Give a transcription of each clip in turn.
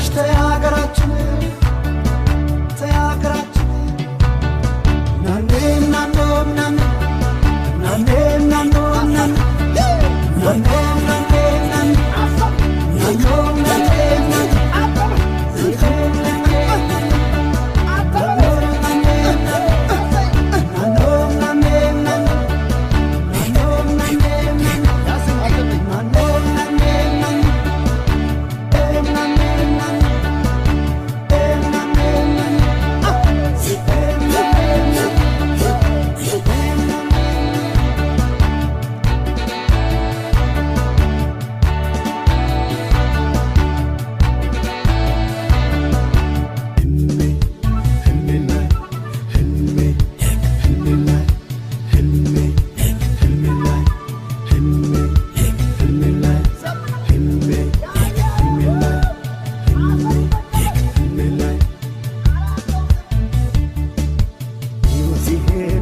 ተይ ሀገራችን ተይ ሀገራችን ናኔ ናኖ ናኔ ናኔ ናኖ ናኔ ናኔ ናኔ ናኔ ናኖ ናኔ ናኔ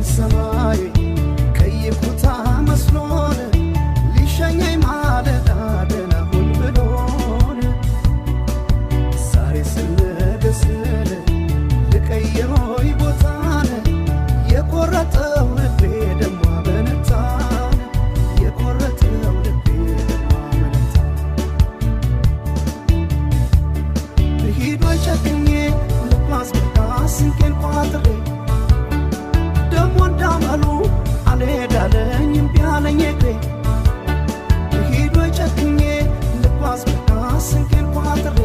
ሰማይ ቀይ ኩታ መስሎን ሊሸኘኝ ማለዳ ደህና ሁን ብሎን ዛሬ ስንገስል ልቀይሮይ ቦታን የቆረጠው ልቤ ደሞ አመነታን የቆረጠው ልቤ ደሞ አመነታን ልሂድ ወይ ጨክኜ ልጓዝ በቃ ስንቄን ቋጥሬ ደሞ እንዳመሉ አልሄዳለኝ እምቢ አለኝ እግሬ ልሂድ ወይ ጨክኜ ልጓዝ በቃ ስንቄን ቋጥሬ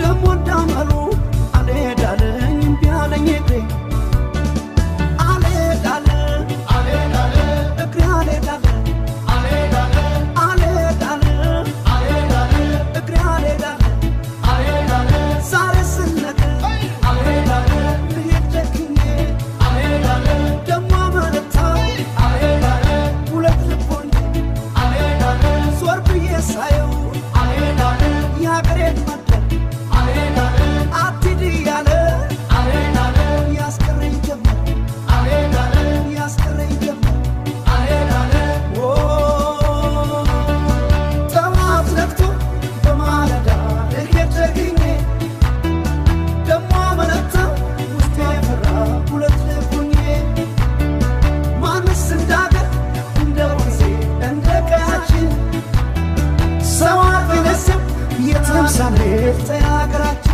ደሞ እንዳመሉ አልሄዳለኝ እምቢ አለኝ እግሬ አልሄዳለ አልሄዳለ እግሬ አልሄዳለ አልሄዳለ አልሄዳለ አልሄዳለ እግሬ አልሄዳለ አልሄዳለ ዛሬ ስነቀ አልሄዳለ ልሂድ ጨክኜ አልሄዳለ ደሞ አመነታ አልሄዳለ ሁለት ልብ ሆኜ አልሄዳለ ዞር ብዬ ሳየው አልሄዳለ የሀገሬን መንደር አልሄዳለ አትሂድ እያለ አልሄዳለ ያስቀረኝ ጀመር አልሄዳለ ያስቀረኝ ጀመር አልሄዳለ ጠዋት ነግቶ በማለዳ ልሄድ ጨክኜ ደሞ አመነታ ውስጤ ፈራ ሁለት ልብ ሆኜ ማንስ እንዳገር እንደ ወንዜ እንደ ቀያችን ሰው አትነስም የተምሳሌት ተይ ሀገራችን።